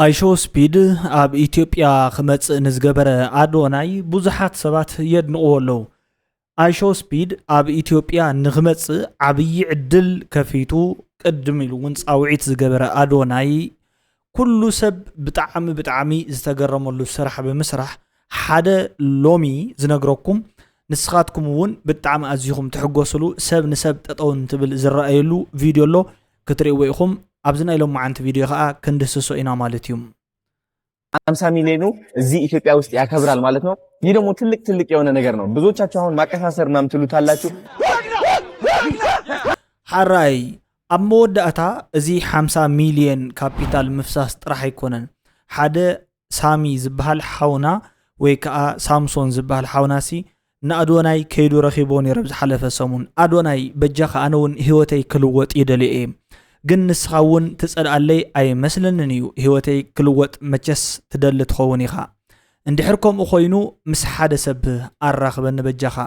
ኣይሾ ስፒድ ኣብ ኢትዮጵያ ክመጽእ ንዝገበረ ኣዶናይ ብዙሓት ሰባት የድንቕዎ ኣለዉ። ኣይሾ ስፒድ ኣብ ኢትዮጵያ ንኽመጽእ ዓብዪ ዕድል ከፊቱ ቅድም ኢሉ እውን ጻውዒት ዝገበረ ኣዶናይ ኩሉ ሰብ ብጣዕሚ ብጣዕሚ ዝተገረመሉ ስራሕ ብምስራሕ ሓደ ሎሚ ዝነግረኩም ንስኻትኩም እውን ብጣዕሚ ኣዚኹም ትሕጎስሉ ሰብ ንሰብ ጠጠው እንትብል ዝረኣየሉ ቪድዮ ኣሎ ክትርእይዎ ኢኹም። ኣብዚ ናይ ሎማዓንቲ ቪድዮ ከዓ ክንድስሶ ኢና ማለት እዩ። አምሳ ሚሊዮኑ እዚህ ኢትዮጵያ ውስጥ ያከብራል ማለት ነው። ይህ ደግሞ ትልቅ ትልቅ የሆነ ነገር ነው። ብዙዎቻችሁ አሁን ማቀሳሰር ምናምን ትሉታላችሁ። ሓራይ ኣብ መወዳእታ እዚ ሓምሳ ሚልየን ካፒታል ምፍሳስ ጥራሕ ኣይኮነን። ሓደ ሳሚ ዝበሃል ሓውና ወይ ከዓ ሳምሶን ዝበሃል ሓውናሲ ንኣዶናይ ከይዱ ረኺቦ ነይረ ብዝሓለፈ ሰሙን። ኣዶናይ በጃኻ ኣነ እውን ህይወተይ ክልወጥ ይደልየ እየ፣ ግን ንስኻ እውን ትጸልኣለይ ኣይመስለንን እዩ። ህይወተይ ክልወጥ መቸስ ትደሊ ትኸውን ኢኻ። እንድሕር ከምኡ ኮይኑ ምስ ሓደ ሰብ ኣራኽበኒ በጃኻ።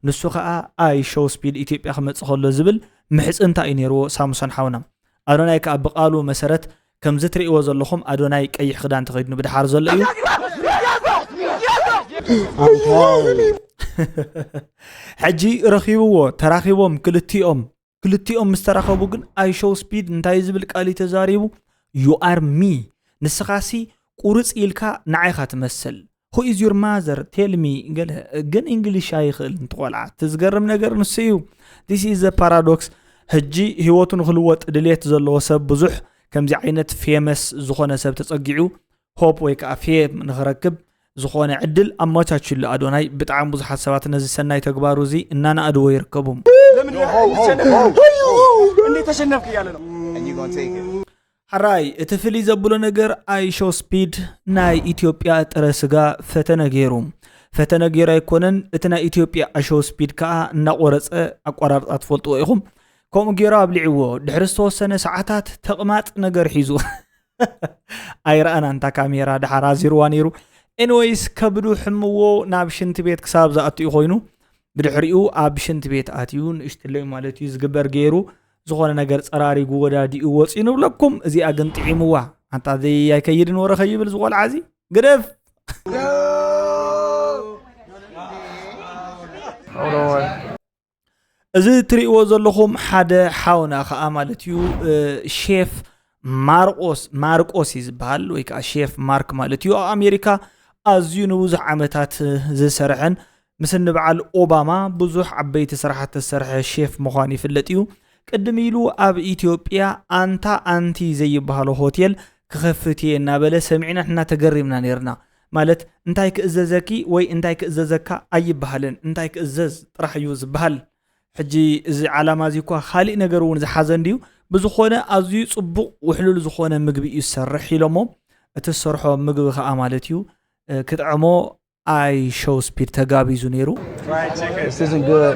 ንሱ ኸኣ ኣይ ሾው ስፒድ ኢትዮጵያ ክመጽእ ከሎ ዝብል ምሕጽንታ እዩ ነይርዎ ሳምሶን ሓውና። ኣዶናይ ከኣ ብቓሉ መሰረት ከምዚ ትርእይዎ ዘለኹም ኣዶናይ ቀይሕ ክዳን ተኸዲኑ ብድሓር ዘሎ እዩ። ሕጂ ረኺብዎ ተራኺቦም ክልቲኦም ክልቲኦም ምስ ተራኸቡ ግን ኣይ ሾው ስፒድ እንታይ ዝብል ቃል እዩ ተዛሪቡ? You are me ንስኻሲ ቁርፅ ኢልካ ንዓይኻ ትመስል። Who is your mother? Tell me ገለ ግን እንግሊሽ ኣይኽእልን ትቆልዓ። እቲ ዝገርም ነገር ንሱ እዩ። This is the paradox። ሕጂ ህይወቱ ንክልወጥ ድልየት ዘለዎ ሰብ ብዙሕ ከምዚ ዓይነት ፌመስ ዝኾነ ሰብ ተፀጊዑ ሆፕ ወይ ከዓ ፌም ንክረክብ ዝኾነ ዕድል ኣመቻችሉ ኣዶናይ። ብጣዕሚ ብዙሓት ሰባት ነዚ ሰናይ ተግባሩ እዚ እናናኣድዎ ይርከቡ። እንዴት ተሸነፍክ እያለ ነው። ሓራይ እቲ ፍልይ ዘብሎ ነገር ኣይ ሾው ስፒድ ናይ ኢትዮጵያ ጥረ ስጋ ፈተነ ገይሩ ፈተነ ገይሩ ኣይኮነን። እቲ ናይ ኢትዮጵያ ኣይ ሾው ስፒድ ከዓ እናቆረፀ ኣቋራርፃ ትፈልጥዎ ኢኹም። ከምኡ ገይሩ ኣብሊዕዎ ድሕሪ ዝተወሰነ ሰዓታት ተቕማጥ ነገር ሒዙ ኣይረኣና እንታ ካሜራ ድሓር ኣዚርዋ ነይሩ። ኤንወይስ ከብዱ ሕምዎ ናብ ሽንቲ ቤት ክሳብ ዝኣቱ እዩ ኮይኑ ብድሕሪኡ ኣብ ሽንቲ ቤት ኣትዩ ንእሽትለይ ማለት እዩ ዝግበር ገይሩ ዝኾነ ነገር ፀራሪጉ ወዳዲኡ ወፂኡ ንብለኩም። እዚኣ ግን ጥዒምዋ ኣንታ ዘይኣይከይድን ወረ ከይብል ዝቆልዓ እዚ ግደፍ። እዚ ትርእይዎ ዘለኹም ሓደ ሓውና ከዓ ማለት እዩ ሼፍ ማርቆስ ማርቆስ እዩ ዝበሃል ወይ ከዓ ሼፍ ማርክ ማለት እዩ ኣብ ኣሜሪካ ኣዝዩ ንብዙሕ ዓመታት ዝሰርሐን ምስ ንበዓል ኦባማ ብዙሕ ዓበይቲ ስራሓት ዝሰርሐ ሼፍ ምዃኑ ይፍለጥ እዩ። ቅድም ኢሉ ኣብ ኢትዮጵያ ኣንታ ኣንቲ ዘይበሃሎ ሆቴል ክኸፍት እየ እናበለ ሰሚዕና ንሕና ተገሪምና ነይርና። ማለት እንታይ ክእዘዘኪ ወይ እንታይ ክእዘዘካ ኣይበሃልን፣ እንታይ ክእዘዝ ጥራሕ እዩ ዝበሃል። ሕጂ እዚ ዓላማ እዚ እኳ ካሊእ ነገር እውን ዝሓዘ እንድዩ። ብዝኾነ ኣዝዩ ጽቡቕ ውሕሉል ዝኾነ ምግቢ እዩ ዝሰርሕ ኢሎሞ። እቲ ዝሰርሖ ምግቢ ከዓ ማለት እዩ ክጥዕሞ ኣይ ሾው ስፒድ ተጋቢዙ ነይሩ። This isn't good.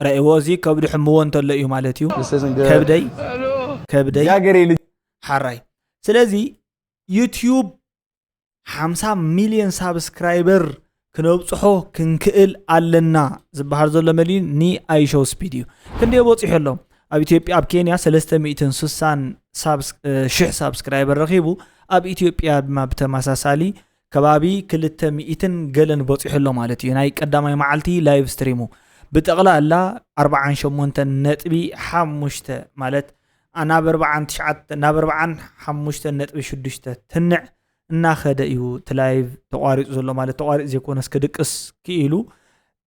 ረእዎ እዚ ከብዲ ሕምዎ እንተሎ እዩ ማለት እዩ። This isn't good. ከብደይ ከብደይ የሀገሬ ልጅ ሓራይ። ስለዚ ዩትዩብ ሓምሳ ሚልዮን ሳብስክራይበር ክነብፅሖ ክንክእል ኣለና ዝበሃል ዘሎ መሊን ኒ ኣይ ሾው ስፒድ እዩ። ክንደይ በፂሑ ኣሎ? ኣብ ኢትዮጵያ ኣብ ኬንያ ሰለስተ ሚእትን ስሳን ሽሕ ሳብስክራይበር ረኺቡ ኣብ ኢትዮጵያ ድማ ብተመሳሳሊ ከባቢ ክልተ ሚእትን ገለን በፂሑ ኣሎ ማለት እዩ። ናይ ቀዳማይ መዓልቲ ላይቭ ስትሪሙ ብጠቕላላ ኣርብዓን ሸሞንተን ነጥቢ ሓሙሽተ ማለት ናብ ኣርብዓን ትሽዓተ ናብ ኣርብዓን ሓሙሽተ ነጥቢ ሽዱሽተ ትንዕ እናኸደ እዩ እቲ ላይቭ ተቋሪፁ ዘሎ ማለት ተቋሪፁ ዘይኮነስ ክድቅስ ክኢሉ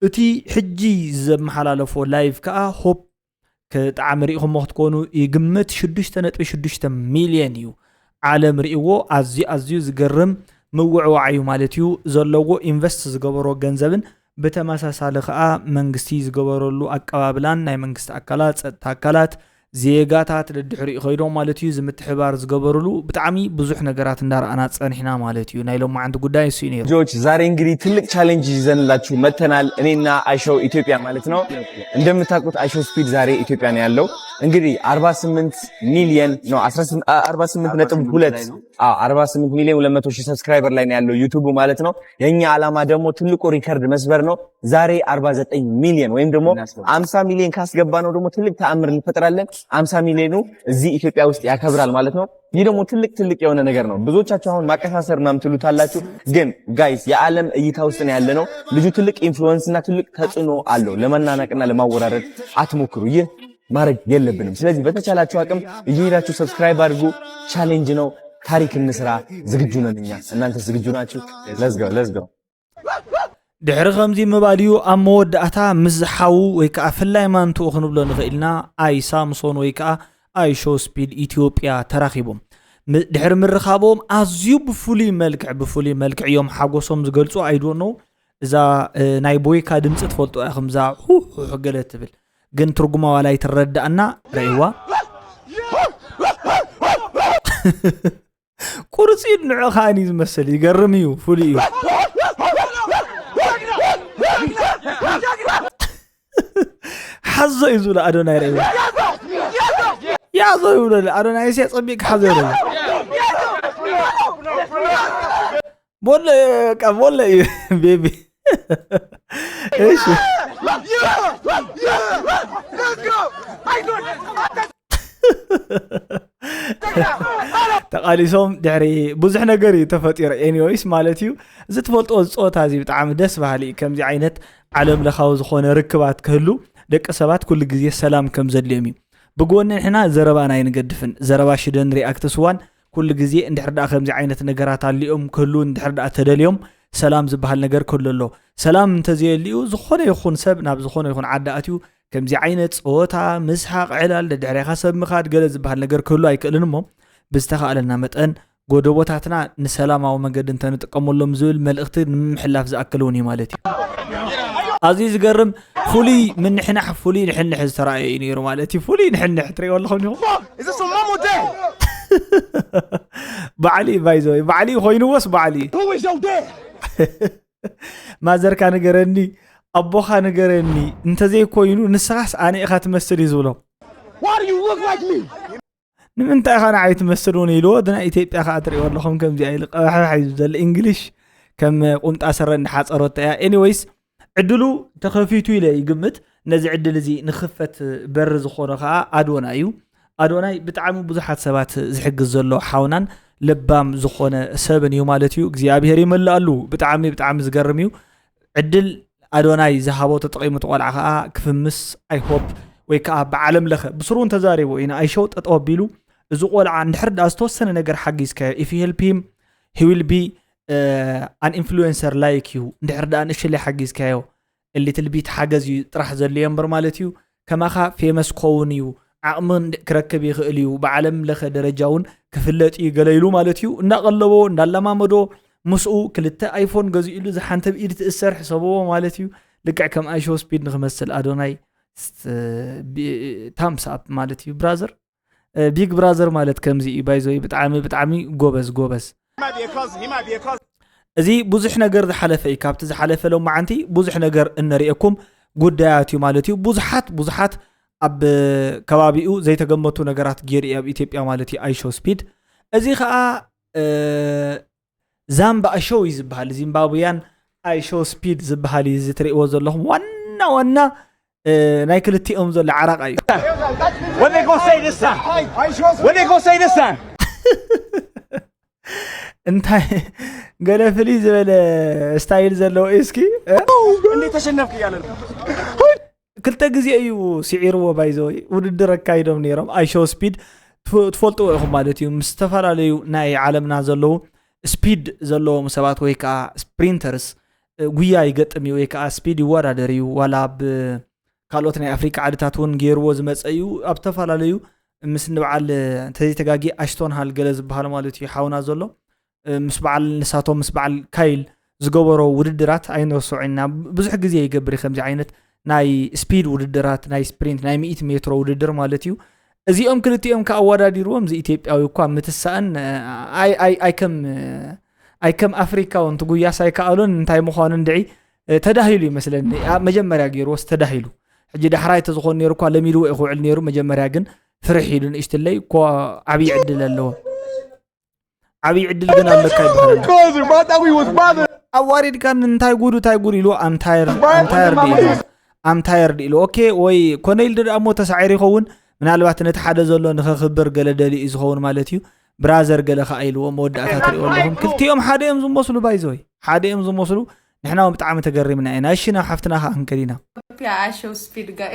እቲ ሕጂ ዘመሓላለፎ ላይቭ ከዓ ሆፕ ክጣዕሚ ሪኢኹሞ ክትኮኑ ይግምት ሽዱሽተ ነጥቢ ሽዱሽተ ሚልዮን እዩ ዓለም ሪእዎ ኣዝዩ ኣዝዩ ዝገርም ምውዕዋዕ እዩ ማለት እዩ ዘለዎ ኢንቨስት ዝገበሮ ገንዘብን ብተመሳሳሊ ከዓ መንግስቲ ዝገበረሉ ኣቀባብላን ናይ መንግስቲ ኣካላት ጸጥታ ኣካላት ዜጋታት ደድሕሪኡ ከይዶም ማለት እዩ እዚ ምትሕባር ዝገበርሉ ብጣዕሚ ብዙሕ ነገራት እንዳረኣና ፀኒሕና ማለት እዩ ናይ ሎማዓንቲ ጉዳይ እሱ እዩ ነይሩ። ልጆች ዛሬ እንግዲህ ትልቅ ቻሌንጅ ይዘንላችሁ መተናል እኔና አይሾው ኢትዮጵያ ማለት ነው። እንደምታውቁት አይሾው ስፒድ ዛሬ ኢትዮጵያ ነው ያለው። እንግዲህ አርባ ስምንት ሚሊዮን ነው፣ አርባ ስምንት ነጥብ ሁለት አዎ፣ አርባ ስምንት ሚሊዮን ሁለት መቶ ሺህ ሰብስክራይበር ላይ ነው ያለው ዩቲዩቡ ማለት ነው። የኛ ዓላማ ደግሞ ትልቁ ሪከርድ መስበር ነው። ዛሬ አርባ ዘጠኝ ሚሊዮን ወይም ደግሞ አምሳ ሚሊዮን ካስገባ ነው ደግሞ ትልቅ ተአምር እንፈጥራለን። አምሳ ሚሊዮኑ እዚህ ኢትዮጵያ ውስጥ ያከብራል ማለት ነው። ይህ ደግሞ ትልቅ ትልቅ የሆነ ነገር ነው። ብዙዎቻችሁ አሁን ማቀሳሰር ምናምን ትሉታላችሁ፣ ግን ጋይስ የዓለም እይታ ውስጥ ነው ያለ ነው። ልጁ ትልቅ ኢንፍሉወንስ እና ትልቅ ተጽዕኖ አለው። ለመናናቅና ለማወራረድ አትሞክሩ። ይህ ማድረግ የለብንም። ስለዚህ በተቻላችሁ አቅም እየሄዳችሁ ሰብስክራይብ አድርጉ። ቻሌንጅ ነው። ታሪክ እንስራ። ዝግጁ ነን እኛ። እናንተ ዝግጁ ናችሁ? Let's go, let's go። ድሕሪ ከምዚ ምባል እዩ ኣብ መወዳእታ ምስ ዝሓዉ ወይ ከዓ ፍላይ ማንትኡ ክንብሎ ንኽእል ኢና፣ ኣይ ሳምሶን ወይ ከዓ ኣይ ሾው ስፒድ ኢትዮጵያ ተራኺቦም። ም- ድሕሪ ምርኻቦም ኣዝዩ ብፍሉይ መልክዕ ብፍሉይ መልክዕ እዮም ሓጎሶም ዝገልፁ። ኣይዶኖ እዛ እ፣ ናይ ቦይካ ድምፂ ትፈልጡ ኢኹም፣ እዛ ሁሁሕ ገለ ትብል ግን ትርጉማ ዋላ ኣይትረዳእና። ረእዋ ቁርፂ ንዑ ከዓኒ ዝመስል ይገርም እዩ፣ ፍሉይ እዩ። ሓዞ እዩ ዝብሎ ኣዶናይ ረእዋ። ያዞ ይብሎ ኣዶናይ ሲ ጸቢቅ ሓዞ ይብሎ። ቦለ በቃ ቦለ እዩ ቤቢ። እሺ ተቃሊሶም ድሕሪ ብዙሕ ነገር እዩ ተፈጢሩ። ኤኒዌይስ ማለት እዩ፣ እዚ ትፈልጥዎ እዚ ፀወታ እዚ ብጣዕሚ ደስ በሃሊ እዩ። ከምዚ ዓይነት ዓለም ለኻዊ ዝኾነ ርክባት ክህሉ ደቂ ሰባት ኩሉ ግዜ ሰላም ከም ዘድልዮም እዩ። ብጎኒ ንሕና ዘረባና ኣይንገድፍን። ዘረባ ሽደን ሪኣክትስ ዋን ኩሉ ግዜ እንድሕር ደኣ ከምዚ ዓይነት ነገራት ኣሊኦም ክህሉ እንድሕር ደኣ ተደልዮም ሰላም ዝበሃል ነገር ክህሉ ኣሎ። ሰላም እንተዘየልዩ ዝኾነ ይኹን ሰብ ናብ ዝኾነ ይኹን ዓዲ ኣትዩ ከምዚ ዓይነት ፀወታ፣ ምስሓቕ፣ ዕላል፣ ደድሕሬኻ ሰብ ምኻድ ገለ ዝበሃል ነገር ክህሉ ኣይክእልን እሞ ብዝተኻእለና መጠን ጎደቦታትና ንሰላማዊ መገዲ እንተንጥቀመሎም ዝብል መልእኽቲ ንምምሕላፍ ዝኣክል እውን እዩ ማለት እዩ። ኣዝዩ ዝገርም ፍሉይ ምንሕናሕ ፍሉይ ንሕንሕ ዝተረኣየ እዩ ነይሩ ማለት እዩ። ፍሉይ ንሕንሕ ትሪእዎ ኣለኹም ዲኹም? ባዕሊ ባይዘወይ ባዕሊ ኮይንዎስ ባዕሊ ማዘርካ ንገረኒ ኣቦኻ ንገረኒ እንተዘይኮይኑ ንስኻስ ኣነ ኢኻ ትመስል እዩ ዝብሎ። ንምንታይ ኢኻ ንዓይ ትመስል እውን ኢልዎ። እቲ ናይ ኢትዮጵያ ከዓ ትሪእዎ ኣለኹም ከምዚኣ ኢሉ ቀባሕባሕ እዩ ዘሎ። እንግሊሽ ከም ቁምጣ ስረ እንዳሓፀረቶ እያ። ኤኒወይስ ዕድሉ ተኸፊቱ ኢለ ይግምት። ነዚ ዕድል እዚ ንኽፈት በሪ ዝኾኖ ከዓ ኣዶናይ እዩ። ኣዶናይ ብጣዕሚ ብዙሓት ሰባት ዝሕግዝ ዘሎ ሓውናን ለባም ዝኾነ ሰብን እዩ ማለት እዩ። እግዚኣብሔር ይመልኣሉ። ብጣዕሚ ብጣዕሚ ዝገርም እዩ። ዕድል ኣዶናይ ዝሃቦ ተጠቒሙ እቲ ቆልዓ ከዓ ክፍምስ ኣይሆፕ ወይ ከዓ ብዓለም ለኸ ብስሩ እንተዛሪቦ ኢና ኣይሸው ጠጠው ኣቢሉ እዚ ቆልዓ እንድሕር ደኣ ዝተወሰነ ነገር ሓጊዝካዮ if you help him he will be an influencer like you እንድሕር ደኣ ንእሽለይ ሓጊዝካዮ ሊትል ቢት ሓገዝ እዩ ጥራሕ ዘድልዮ እምበር ማለት እዩ። ከማኻ ፌመስ ክኸውን እዩ ዓቕሚ ክረክብ ይኽእል እዩ ብዓለም ለኸ ደረጃ እውን ክፍለጥ እዩ ገለ ኢሉ ማለት እዩ። እንዳቐለቦ እንዳለማመዶ ምስኡ ክልተ ኣይፎን ገዚኡሉ ዝሓንተ ብኢድ ትእሰር ሕሰብዎ ማለት እዩ። ልክዕ ከም ኣይሾ ስፒድ ንክመስል ኣዶናይ ታምስ ኣፕ ማለት እዩ ብራዘር። ቢግ ብራዘር ማለት ከምዚ እዩ ባይዘይ ብጣዕሚ ብጣዕሚ ጎበዝ ጎበዝ። እዚ ብዙሕ ነገር ዝሓለፈ እዩ። ካብቲ ዝሓለፈ ሎማዓንቲ ብዙሕ ነገር እንርእየኩም ጉዳያት እዩ ማለት እዩ። ብዙሓት ብዙሓት ኣብ ከባቢኡ ዘይተገመቱ ነገራት ገይሩ እዩ ኣብ ኢትዮጵያ ማለት እዩ ኣይሾ ስፒድ። እዚ ከዓ ዛምባ ሾው እዩ ዝበሃል። ዚምባብያን ኣይሾ ስፒድ ዝበሃል እዩ እዚ ትርእይዎ ዘለኹም ዋና ዋና ናይ ክልቲኦም ዘሎ ዓራቃ እዩ። What they gonna say this time? What they gonna say this time? እንታይ ገለ ፍልይ ዝበለ ስታይል ዘለዎ እዩ እስኪ እንዴት ተሸነፍክ እያለ ነው። ክልተ ግዜ እዩ ስዒርዎ ባይዘወይ ውድድር ኣካይዶም ነይሮም ኣይሾ ስፒድ ትፈልጥዎ ኢኹም ማለት እዩ ምስ ዝተፈላለዩ ናይ ዓለምና ዘለዉ ስፒድ ዘለዎም ሰባት ወይ ከዓ ስፕሪንተርስ ጉያ ይገጥም እዩ ወይ ከዓ ስፒድ ይወዳደር እዩ ዋላ ኣብ ካልኦት ናይ ኣፍሪካ ዓድታት እውን ገይርዎ ዝመፀ እዩ ኣብ ዝተፈላለዩ ምስ ንበዓል እንተዘይተጋጊ ኣሽቶን ሃል ገለ ዝበሃል ማለት እዩ ሓውና ዘሎ ምስ በዓል ንሳቶም ምስ በዓል ካይል ዝገበሮ ውድድራት ኣይንረስዖ ኢና ብዙሕ ግዜ ይገብር ከምዚ ዓይነት ናይ ስፒድ ውድድራት ናይ ስፕሪንት ናይ ሚእቲ ሜትሮ ውድድር ማለት እዩ እዚኦም ክልቲኦም ከኣወዳዲርዎም እዚ ኢትዮጵያዊ እኳ ምትሳእን ኣይከም ኣፍሪካውን ትጉያስ ኣይከኣሉን እንታይ ምዃኑ እንድዒ ተዳሂሉ ይመስለኒ መጀመርያ ገይርዎስ ተዳሂሉ ሕጂ ዳሕራይ ተዝኾን ነይሩ እኳ ለሚድዎ እዩ ክውዕል ነይሩ። መጀመርያ ግን ፍርሕ ኢሉ ንእሽትለይ እኮ ዓብዪ ዕድል ኣለዎ። ዓብዪ ዕድል ግን ኣለካ ይበሃል ኣሎ። Closer, but I thought we was bothered. ኣዋሪድካ እንታይ ጉዱ እንታይ ጉድ ኢሉ ኣምታየር ኣምታየር ኢሉ ኣምታየር ኢሉ ኦኬ ወይ ኮነ ኢሉ ደኣ እሞ ተሳዒሩ ይኸውን። ምናልባት ነቲ ሓደ ዘሎ ንኸኽብር ገለ ደሊ እዩ ዝኸውን ማለት እዩ። ብራዘር ገለ ከዓ ኢልዎ መወዳእታ ትሪኦ ኣለኹም። ክልቲኦም ሓደ እዮም ዝመስሉ ባይዘወይ ሓደ እዮም ዝመስሉ። ንሕና እውን ብጣዕሚ ተገሪምና ኢና። እሺ ናብ ሓፍትና ከዓ ክንከድ ኢና። ኢትዮጵያ ኣሸው ስፒድ ጋይ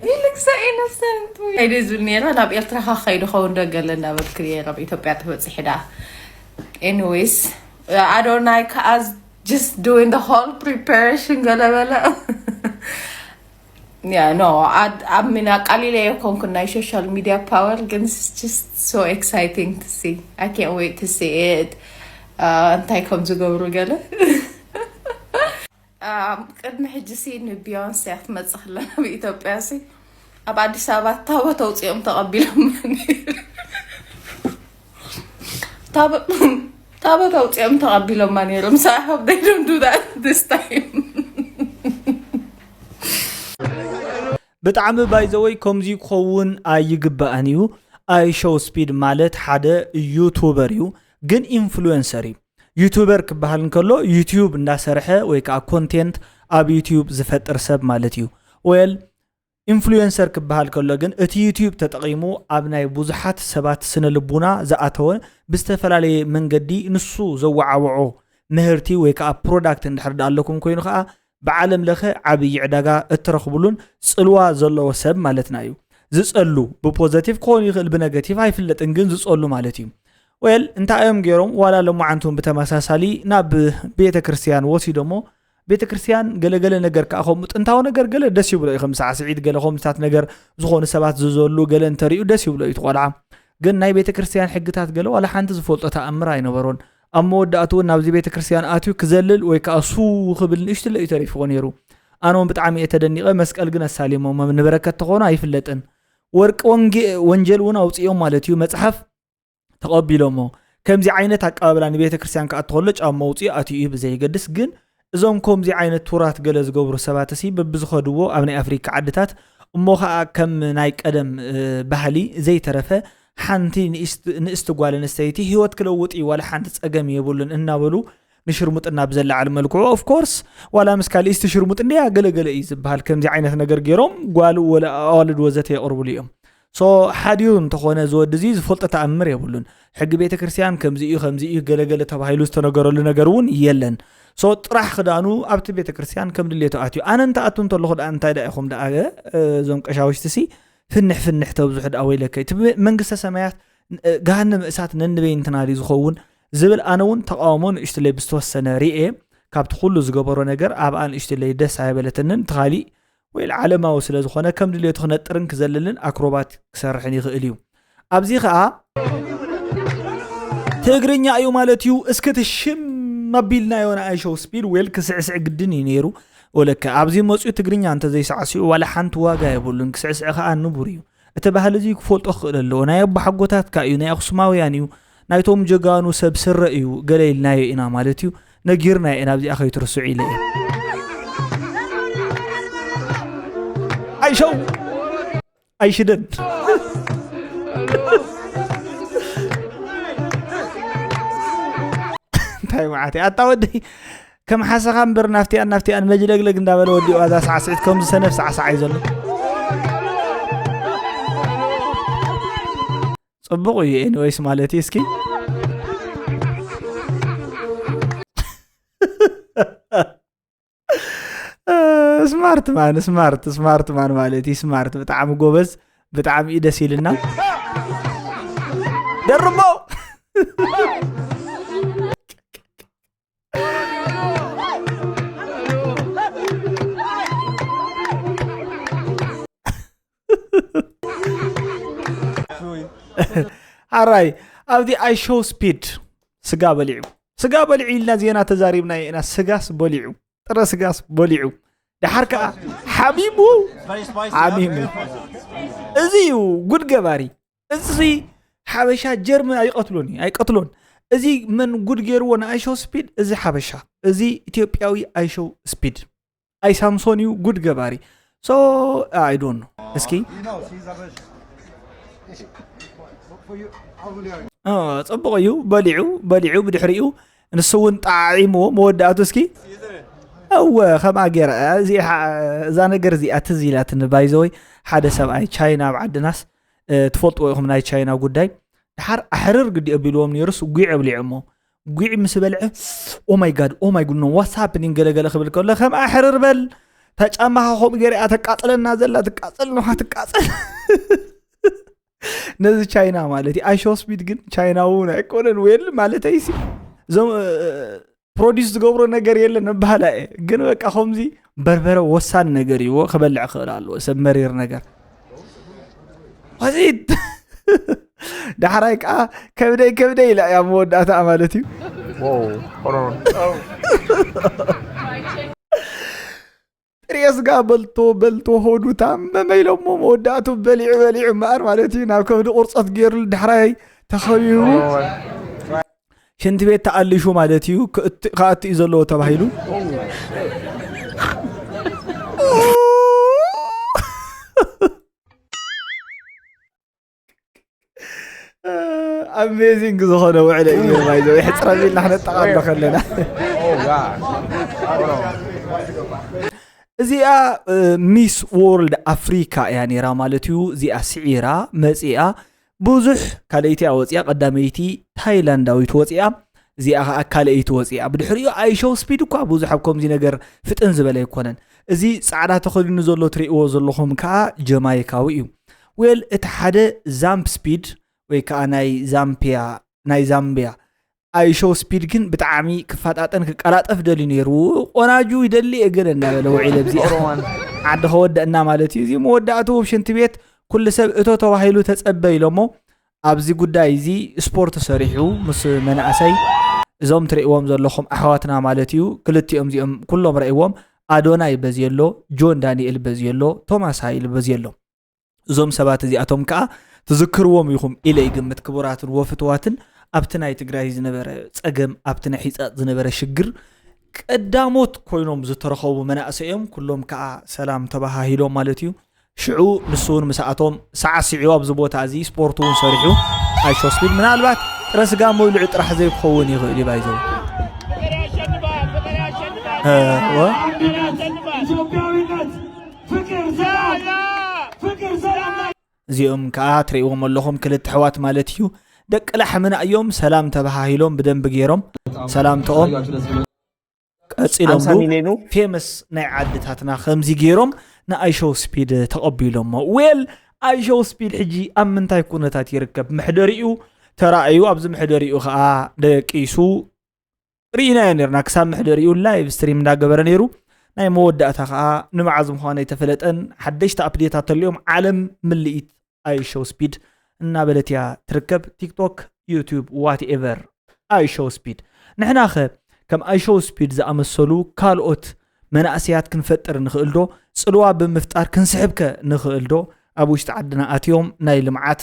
ይልክ so innocent ኣይደ ዝብል ነይረ። ናብ ኤርትራ ከ ከይዱ ኸውን ዶ ገለ እንዳበልክ ነይረ። ኣብ ኢትዮጵያ ተበፂሒ ዳ anyways ኣዶናይ ከዓ just doing the whole preparation ገለ በለ yeah no I mean ኣቃሊለ የኮንኩ ናይ social media power ግን it's just so exciting to see. I can't wait to see it. እንታይ ከም ዝገብሩ ገለ ኣብ ቅድሚ ሕጂ ሲ ንቢዮንስ እያ ትመፅእ ከላ ናብ ኢትዮጵያ ሲ ኣብ ኣዲስ ኣበባ ታቦት ኣውፂኦም ተቐቢሎም ታቦት ኣውፂኦም ተቐቢሎማ ነይሮም so I hope they don't do that this time. ብጣዕሚ ባይዘወይ ከምዚ ክኸውን ኣይግባእን እዩ። ኣይሾው ስፒድ ማለት ሓደ ዩቱበር እዩ፣ ግን ኢንፍሉዌንሰር እዩ። ዩቱበር ክበሃል እንከሎ ዩቲዩብ እንዳሰርሐ ወይ ከዓ ኮንቴንት ኣብ ዩቲዩብ ዝፈጥር ሰብ ማለት እዩ። ወል ኢንፍሉዌንሰር ክበሃል ከሎ ግን እቲ ዩቲዩብ ተጠቒሙ ኣብ ናይ ብዙሓት ሰባት ስነ ልቡና ዝኣተወ ብዝተፈላለየ መንገዲ ንሱ ዘወዓወዖ ምህርቲ ወይ ከዓ ፕሮዳክት እንድሕር ዳ ኣለኩም ኮይኑ ከዓ ብዓለም ለኸ ዓብዪ ዕዳጋ እትረኽብሉን ፅልዋ ዘለዎ ሰብ ማለትና እዩ። ዝፀሉ ብፖዘቲቭ ክኾን ይኽእል ብነገቲቭ ኣይፍለጥን ግን ዝፀሉ ማለት እዩ። ወል እንታይ እዮም ገይሮም ዋላ ለማዓንቱን ብተመሳሳሊ ናብ ቤተ ክርስቲያን ወሲዶሞ ቤተ ክርስቲያን ገለገለ ነገር ከዓ ከምኡ ጥንታዊ ነገር ገለ ደስ ይብሎ እዩ ከም ሳዕስዒት ገለ ከምታት ነገር ዝኾኑ ሰባት ዝዘሉ ገለ እንተሪኡ ደስ ይብሎ እዩ ትቆልዓ ግን ናይ ቤተ ክርስቲያን ሕግታት ገለ ዋላ ሓንቲ ዝፈልጦ ተኣምር ኣይነበሮን ኣብ መወዳእቱ እውን ናብዚ ቤተ ክርስቲያን ኣትዩ ክዘልል ወይ ከዓ ሱ ክብል ንእሽትለ እዩ ተሪፍዎ ነይሩ ኣነ እውን ብጣዕሚ እየ ተደኒቐ መስቀል ግን ኣሳሊሞሞ ንበረከት ተኾኑ ኣይፍለጥን ወርቂ ወንጌ ወንጀል እውን ኣውፅኦም ማለት እዩ መፅሓፍ ተቐቢሎሞ። ከምዚ ዓይነት ኣቀባብላ ንቤተ ክርስቲያን ክኣቱ ከሎ ጫማ ኣውፂኡ ኣትዩ እዩ ብዘየገድስ ግን እዞም ከምዚ ዓይነት ቱራት ገለ ዝገብሩ ሰባት ሲ በብዝኸድዎ ኣብ ናይ ኣፍሪካ ዓድታት እሞ ከዓ ከም ናይ ቀደም ባህሊ ዘይተረፈ ሓንቲ ንእስቲ ጓል ኣንስተይቲ ህይወት ክለውጥ እዩ ዋላ ሓንቲ ፀገም የብሉን እናበሉ ንሽርሙጥና ብዘለዓል መልክዑ of course ዋላ ምስ ካሊእስቲ ሽርሙጥ እንድያ ገለገለ እዩ ዝበሃል ከምዚ ዓይነት ነገር ገይሮም ጓል ወላ ኣዋልድ ወዘተ የቕርብሉ እዮም so ሓዲኡ እንተኾነ ዝወዲ እዚ ዝፈልጦ ተኣምር የብሉን ሕጊ ቤተ ክርስቲያን ከምዚ እዩ ከምዚ እዩ ገለገለ ተባሂሉ ዝተነገረሉ ነገር እውን የለን so ጥራሕ ክዳኑ ኣብቲ ቤተ ክርስቲያን ከም ድሌቱ ኣትዩ ኣነ እንተኣቱ እንተለኹ ደኣ እንታይ ደኣ ኢኹም ደኣ እዞም ቀሻውሽቲ ሲ ፍንሕ ፍንሕ ተብዝሑ ደኣ ወይለከ እቲ መንግስተ ሰማያት ገሃነም እሳት ነንበይንትና ድዩ ዝኸውን ዝብል ኣነ እውን ተቃውሞ ንእሽትለይ ብዝተወሰነ ርኤ ካብቲ ኩሉ ዝገበሮ ነገር ኣብኣ ንእሽትለይ ደስ ኣይበለትንን እቲ ካሊእ ወይ ዓለማዊ ስለ ዝኾነ ከም ድሌቱ ክነጥርን ክዘልልን ኣክሮባት ክሰርሕን ይኽእል እዩ ኣብዚ ከዓ ትግርኛ እዩ ማለት እዩ እስክቲ ሽም ኣቢልናዮ ንኣይሸው ስፒድ ዌል ክስዕስዕ ግድን እዩ ነይሩ ወለከ ኣብዚ መፅኡ ትግርኛ እንተዘይሳዕስዑ ዋላ ሓንቲ ዋጋ የብሉን ክስዕስዕ ከዓ ንቡር እዩ እቲ ባህሊ እዚ ክፈልጦ ክኽእል ኣለዎ ናይ ኣቦሓጎታትካ እዩ ናይ ኣክሱማውያን እዩ ናይቶም ጀጋኑ ሰብ ስረ እዩ ገለ ኢልናዮ ኢና ማለት እዩ ነጊርናዮ ኢና ኣብዚኣ ከይትርስዑ ኢለ እየ ኣይሸው ኣይሽደን እንታይ መዓት ኣታ ወደይ ከም ሓሰኻ እምበር ናፍቲኣን ናፍቲኣን መጅለግለግ እንዳበለ ወዲኡ ኣዛ ሳዕስዒት ከምዚ ሰነፍ ሳዕሳዓይ ዘሎ ፅቡቕ እዩ ኤኒወይስ ማለት እዩ እስኪ ስማርት ማን ስማርት ስማርት ማን ማለት እዩ ስማርት ብጣዕሚ ጎበዝ ብጣዕሚ እዩ ደስ ኢልና ደርቦ ሓራይ ኣብቲ ኣይ ሾው ስፒድ ስጋ በሊዑ ስጋ በሊዑ ኢልና ዜና ተዛሪብና ኢና ስጋስ በሊዑ ጥረ ስጋስ በሊዑ ደሓር ከዓ ሓሚሙ ሓሚሙ እዚ እዩ ጉድ ገባሪ እዚ ሓበሻ ጀርመን ኣይቀትሎን እዩ ኣይቀትሎን እዚ መን ጉድ ገይርዎ ንኣይሾው ስፒድ እዚ ሓበሻ እዚ ኢትዮጵያዊ ኣይሾው ስፒድ ኣይ ሳምሶን እዩ ጉድ ገባሪ። So I don't know እስኪ። ጽቡቕ እዩ። በሊዑ በሊዑ ብድሕሪኡ ንሱ እውን ጣዒምዎ መወዳእቱ እስኪ። እወ ከምኣ ገይራ እዚኣ እዛ ነገር እዚኣ ትዝ ኢላትኒ ባይዘወይ። ሓደ ሰብኣይ ቻይና ኣብ ዓድናስ ትፈልጥዎ ኢኹም ናይ ቻይና ጉዳይ። ድሓር ኣሕርር ግዲ ኣቢልዎም ነይሩስ ጒዕ ኣብሊዖሞ። ጒዕ ምስ በልዐ ኦማይ ጋድ ኦማይ ጉድ ኖ ዋትስ ሃፕኒንግ ገለገለ ክብል ከሎ ከም ኣሕርር በል። ታጫማኻ ከምኡ ገይራ እያ ተቃጽለና ዘላ ትቃጸል ንኻ ትቃጸል። ነዚ ቻይና ማለት እዩ። ኣይ ሾው ስፒድ ግን ቻይናዊ እውን ኣይኮነን ዌል ማለተይ ሲ እዞም ፕሮዲስ ዝገብሮ ነገር የለን እባህላ እየ። ግን በቃ ከምዚ በርበረ ወሳኒ ነገር እዩዎ ክበልዕ ክእል ኣለዎ ሰብ መሪር ነገር። ወዚት ዳሕራይ ከዓ ከብደይ ከብደይ ኢላ እያ መወዳእታ ማለት እዩ። ጥሬ ስጋ በልቶ በልቶ ሆዱ ታመመ ኢሎሞ መወዳእቱ በሊዑ በሊዑ እምበኣር ማለት እዩ ናብ ከብዲ ቁርፀት ገይሩሉ ዳሕራይ ተኸቢቡ ሽንቲ ቤት ተኣሊሹ ማለት እዩ። ክኣቱ እዩ ዘለዎ ተባሂሉ። ኣሜዚንግ ዝኾነ ውዕለ እዩ። ማይዘ ይሕፅረብ ኢልና ክነጠቓሎ ከለና እዚኣ ሚስ ዎርልድ ኣፍሪካ እያ ነይራ ማለት እዩ። እዚኣ ስዒራ መፂኣ ብዙሕ ካልኣይቲ እያ ወፂኣ። ቀዳመይቲ ታይላንዳዊት ወፂኣ፣ እዚኣ ከዓ ካልኣይቲ ወፂኣ። ብድሕሪኡ ኣይ ሾው ስፒድ እኳ ብዙሕ ኣብ ከምዚ ነገር ፍጥን ዝበለ ኣይኮነን። እዚ ፃዕዳ ተኸዲኑ ዘሎ ትርእይዎ ዘለኹም ከዓ ጀማይካዊ እዩ። ዌል እቲ ሓደ ዛምፕ ስፒድ ወይ ከዓ ናይ ዛምፒያ ናይ ዛምቢያ ኣይ ሾው ስፒድ ግን ብጣዕሚ ክፋጣጠን ክቀላጠፍ ደልዩ ነይሩ። ቆናጁ ይደሊ እየ ገለ እናበለ ውዒለ ብዚኣ ዓዲ ከወደእና ማለት እዩ። እዚ መወዳእቱ ሽንቲ ቤት ኩሉ ሰብ እቶ ተባሂሉ ተጸበ ኢሎሞ ኣብዚ ጉዳይ እዚ ስፖርት ሰሪሑ ምስ መናእሰይ እዞም ትርእይዎም ዘለኹም ኣሕዋትና ማለት እዩ። ክልቲኦም እዚኦም ኩሎም ረእይዎም ኣዶናይ በዝየሎ፣ ጆን ዳንኤል በዝየሎ፣ ቶማስ ሃይል በዝየሎ። እዞም ሰባት እዚኣቶም ከዓ ትዝክርዎም ኢኹም ኢለ ይግምት። ክቡራትን ወፍትዋትን ኣብቲ ናይ ትግራይ ዝነበረ ጸገም፣ ኣብቲ ናይ ሒጻጥ ዝነበረ ሽግር ቀዳሞት ኮይኖም ዝተረኸቡ መናእሰይ እዮም። ኩሎም ከዓ ሰላም ተባሃሂሎም ማለት እዩ። ሽዑ ንሱ እውን ምስኣቶም ሰዓሲዑ ኣብዚ ቦታ እዚ ስፖርት እውን ሰሪሑ ኣይሾስቢድ ምናልባት ጥረ ስጋ መብልዑ ጥራሕ ዘይክኸውን ይኽእል እዩ ባይዘው ኢትዮጵያዊነት ፍቅር ዘላለም ፍቅር ዘላለም እዚኦም ከዓ ትርእይዎም ኣለኹም ክልተ ኣሕዋት ማለት እዩ። ደቂ ላሕምና እዮም ሰላም ተባሃሂሎም ብደንቢ ገይሮም ሰላምተኦም ቀፂሎም ኣምሳ ሚሊዮኑ ፌመስ ናይ ዓድታትና ከምዚ ገይሮም ንኣይሾው ስፒድ ተቐቢሎሞ። ዌል ኣይሾው ስፒድ ሕጂ ኣብ ምንታይ ኩነታት ይርከብ? መሕደሪኡ ተራእዩ ኣብዚ መሕደሪኡ ከዓ ደቂሱ ርኢናዮ ነርና ክሳብ መሕደሪኡ ላይቭ ስትሪም እንዳገበረ ነይሩ። ናይ መወዳእታ ከዓ ንመዓዝ ምዃኑ ኣይተፈለጠን። ሓደሽቲ ኣፕዴታት ተልዮም ዓለም ምልኢት ኣይሾው ስፒድ እናበለት እያ ትርከብ። ቲክቶክ፣ ዩቱብ፣ ዋትኤቨር ኣይሾው ስፒድ። ንሕናኸ ከም ኣይሾው ስፒድ ዝኣመሰሉ ካልኦት መናእሰያት ክንፈጥር ንኽእል ዶ? ፅልዋ ብምፍጣር ክንስሕብከ ንኽእል ዶ? ኣብ ውሽጢ ዓድና ኣትዮም ናይ ልምዓት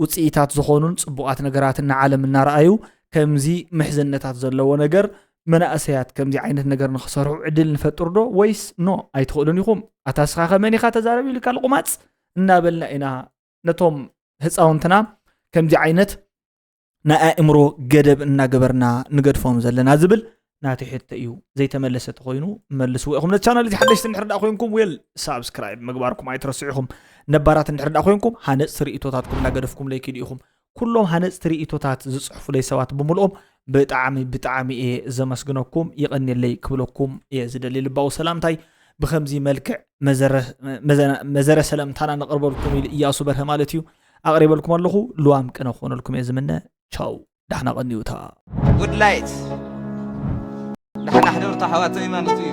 ውፅኢታት ዝኾኑን ፅቡቓት ነገራትን ንዓለም እናረኣዩ ከምዚ ምሕዝነታት ዘለዎ ነገር መናእሰያት ከምዚ ዓይነት ነገር ንኽሰርሑ ዕድል ንፈጥር ዶ ወይስ ኖ ኣይትኽእሉን ኢኹም ኣታ ስኻ ከመን ኢኻ ተዛረብ ኢልካ ልቑማፅ እናበልና ኢና ነቶም ህፃውንትና ከምዚ ዓይነት ናይ ኣእምሮ ገደብ እናገበርና ንገድፎም ዘለና ዝብል ናተይ ሕቶ እዩ። ዘይተመለሰ ተኾይኑ መልስዎ ኢኹም። ነቲ ቻናል እዚ ሓደሽቲ እንድሕር ዳኣ ኮይንኩም ዌል ሳብስክራይብ ምግባርኩም ኣይትረስዑ ኢኹም። ነባራት እንድሕር ዳኣ ኮይንኩም ሃነፅቲ ርእይቶታትኩም እናገደፍኩም ለይክ ኢሉ ኢኹም። ኩሎም ሃነፅቲ ርእይቶታት ዝፅሕፉለይ ሰባት ብምልኦም ብጣዕሚ ብጣዕሚ እየ ዘመስግነኩም ይቐንየለይ ክብለኩም እየ ዝደሊ ልባዊ ሰላምታይ ብከምዚ መልክዕ መዘረ ሰለምታና ነቕርበልኩም ኢሉ እያሱ በርሀ ማለት እዩ ኣቕሪበልኩም ኣለኹ ልዋም ቅነ ክኾነልኩም እየ ዝምነ ቻው ዳሕና ቀንዩታ ጉድ ላይት ዳሕና ሕደርታ ኣሕዋተይ ማለት እዩ